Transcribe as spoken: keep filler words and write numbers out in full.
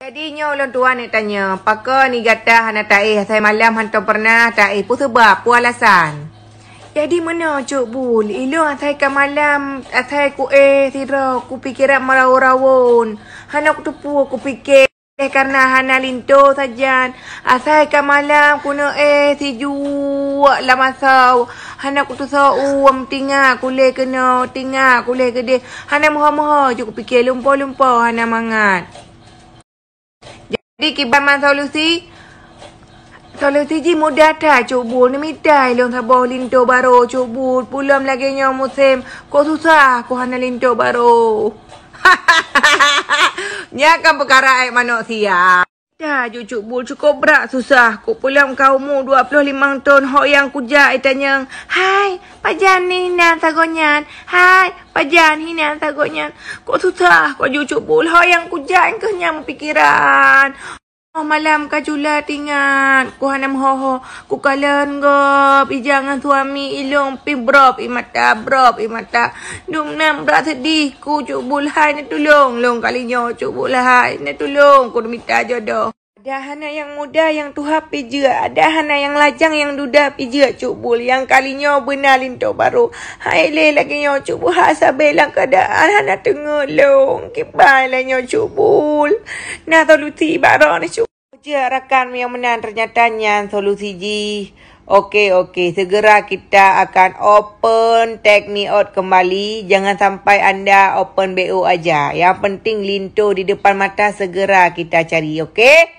Jadi nyoe ulôn tuan neuk tanyong, pakon i gata hana taéh asai malam hantom pernah taéh? Peue seubab? Peue alasan? Jadi meunoe Cuk Bul, ilôn asai ka malam, asai kuéh sidroe, kupikeran meurayeuk-rayeuk. Hana kuteupeue kupike, oleh karena hana linto sajan. Asai ka malam kuneuk éh sijuek lam asoe. Hana kutusoe u, meutinga kulhèe keunoe, tinga kulhèe keudéh. Hana meuho-meuho ju kupike, lumpo-lumpo hana mangat. Jadi kiban man solusi? Solusi jih mudah that Cuk Bul, neumita ilôn saboh linto barô Cuk Bul, peulom lagèe nyoe musém, kok susah kok hana linto barô. Nyan kan peukara ék manok siap. Dah ju Cuk Bul, cukôp brat susah, kok peulom ka umu dua ploh limong thon, hok nyang kujak itanyong, "Hai, pajan hinan sagoe nyan? Hai, pajan hinan sagoe nyan?" Kok susah kok ju Cuk Bul, hok nyang kujak keuh nyang meupikeran. Oh malam ka jula tingat, ku hana meuho-ho, ku kalon gob ija ngon suami ilôn pih brôb ie mata, brôb ie mata. Dumnan brat seudeh ku Cuk Bul hai, neutulông lôn kali nyoe Cuk Bul hai, neutulông ku neumita jodoh. Ada hana nyang muda nyang tuha pih jeuet, ada hana nyang lajang nyang duda pih jeuet Cuk Bul, nyang kali nyoe beuna linto barô. Hai lé lagèe nyoe Cuk Bul, hak sabé lam keuadaan hana teungeut lôn. Kiban lé nyoe Cuk Bul. Na solusi bak droeneuh Cuk. Jeuet rakan nyang meunan, ternyata nyan solusi jih. Oke, oke, segera kita akan open Take Me Out kembali. Jangan sampai anda open B O aja. Yang penting linto di depan mata segera kita cari, oke?